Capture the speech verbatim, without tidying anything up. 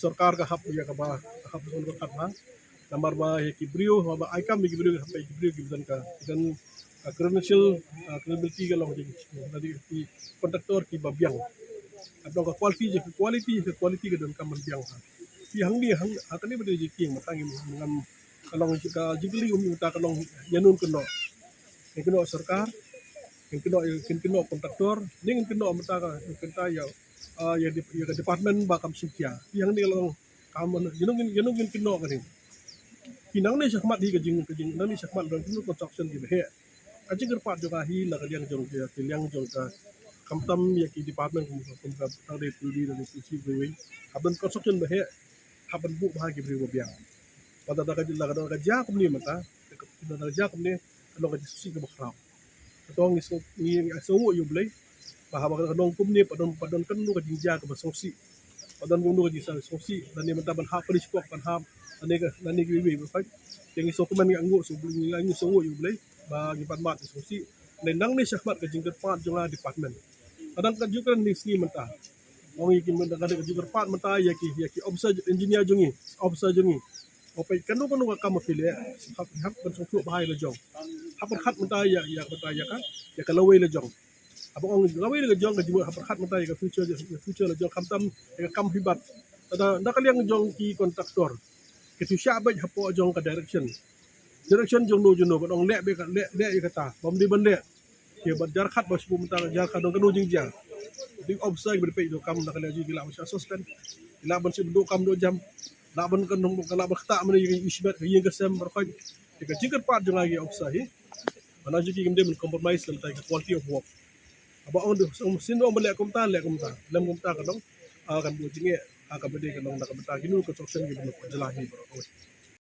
Sorkar ka hap ïa kaba, ka hap ïa kaba kat ba. Namar ba ïa ki briew, ba ai kam ïa ki briew, hap ïa ki briew ki ba don ka, ki don ka credential, ah, credibility ka long jong ki contractor ki ba biang. Ka don ka quality, ïa ki quality, ïa ki quality ka donkam ban biang. Phi hangne, hang, ha kane ba dei jingkieng, mynta ngim, ngam, ka long ka jingkylli kum mynta ka long ïa uno un kynnoh. Ngin kynnoh sorkar, ngin kynnoh, ngin kynnoh contractor, ne ngin kynnoh mynta ka, ngin kynnoh ïa, ah, ïa dep-, ïa ka department ba kam shim khia. Phi hangne ka long Ka mon, ïa uno ngin, ïa uno ngin kynnoh kane. Ki nangne shakhmat hi ka jing, ka jing, nangne shakhmat don ki construction ki ba heh. Ka jingkyrpad jong ka hi na ka liang jong ka, ka liang jong ka, khamtam ïa ki department kum, kum ka, tang dei puli, tang dei puli, wei, wei. Hap don construction ba heh, hap ban buh bha ki briew ba biang. Mynta da ka, da ka, da ka jia kumne mynta, da ka jia kumne, ka long ka jingsngewsih kaba khraw. Kato ngi sngew, ngi, ngi sngewnguh ïa U Blei. Ba haba ka long kumne, pat don, pat don kano ka jingjia kaba sngewsih. Pat don kano ka jingsngewsih. Lane mynta ban hap pynshai pok ban hap. Lane ka, lane kiwei kiwei ba pait. Te ngi sngewkmen, ngi sngewnguh, sngew, ngi sngewnguh ïa U Blei. Ba ngi pat mad ngi sngewsih. Lane nangne shakhmat ka jingkyrpad jong nga department. Kadang ka jingkren ni sngi mynta. Ong ïa ki mynta ka jingkyrpad mynta ïa ki, ïa ki officer engineer jong ngi, officer jong ngi. Ba peit kano kano ka kam ba phi leh, hap, hap ban sngewthuh bha ïa la jong. Hap pyrkhat mynta ïa, ïa mynta ïa ka, ïa ka lawei la jong. Haba ong lawei la jong ka jingmut hap pyrkhat mynta ïa ka future, ïa ka future la jong khamtam ïa ka kam phi bat. Tada na ka liang jong ki contractor. Ki tu shah beit hapoh jong ka direction. Direction jong no jong no ban ong leh beit ka leh, leh ïa kata. Bym dei ban leh. Ki ban jar khat ba shu mynta jar khat dang kano jingjia. Dei officer ba dei peit do kam na ka liang jong ki lah ban shah suspend. Ki lah ban shu do kam do jam. Lah ban kan dong ka lah ban kata mane ïa ka ïing ka sem ba khoi. Ïa ka jingkyrpad jong nga ïa ki officer hi. Mana jong ki kim dei ban compromise lem tai ka quality of work. Haba ong dei shisien ong ba leh kumta, leh kumta. Lem kumta ka dong. Ah, kan buh jingeh, ah, kan ba dei ka dong da ka bynta kino construction ki ban jela hi ba khoi.